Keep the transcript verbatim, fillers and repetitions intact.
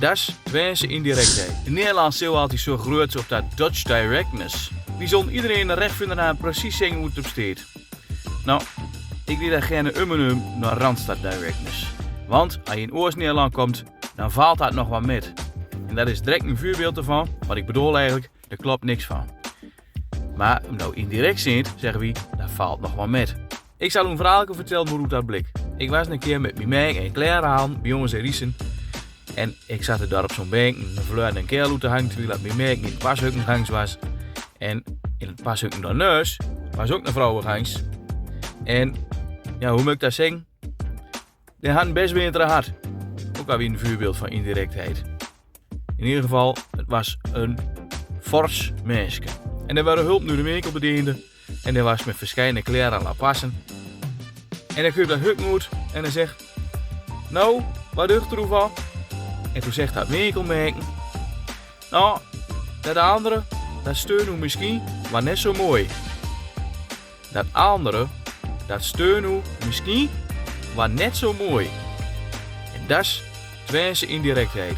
Dat's Twentse indirectheid. In Nederland zeen we altied zo gruuets op dat Dutch directness. Wi zölle iedereen 't rech vinde aan precies zègke wo 't op steit. Nou, ik lie dao gaer um en um nao Randstad directness. Want as je in Oost-Nederland komt, dan valt dat nog wel met. En dat is direct een vuurbeeld ervan, wat ik bedoel eigenlijk, d'r klopt niks van. Maar um nou indirect zint, zegge wi, dat valt nog wel met. Ik zal oe een verhaalke vertellen hoe dat blik. Ik was een keer met mien meike en Claire aan bij ons in Riesen. En ik zat er daar op zo'n bank een vleurende kerel oet te hangen, terwijl dat mien meike in het pashökkengangs was. En in het pashökken daarnaast was ook een vrouwengangs. En ja, hoe moet ik dat zeggen? Die hadden best winter gehad. Ook alweer een vuurbeeld van indirectheid. In ieder geval, het was een fors menske. En er waren hulp nu de winkelbediende. En die was met verschillende kleren aan het passen. En dan kreeg dat hök oet en hij zegt: "Nou, wat ducht er oe van?" En toen zegt dat winkelmeike: "Nou, dat andere, dat steun oe misschien, maar net zo mooi." Dat andere, dat steun oe misschien, maar net zo mooi. En dat's Twentse indirectheid.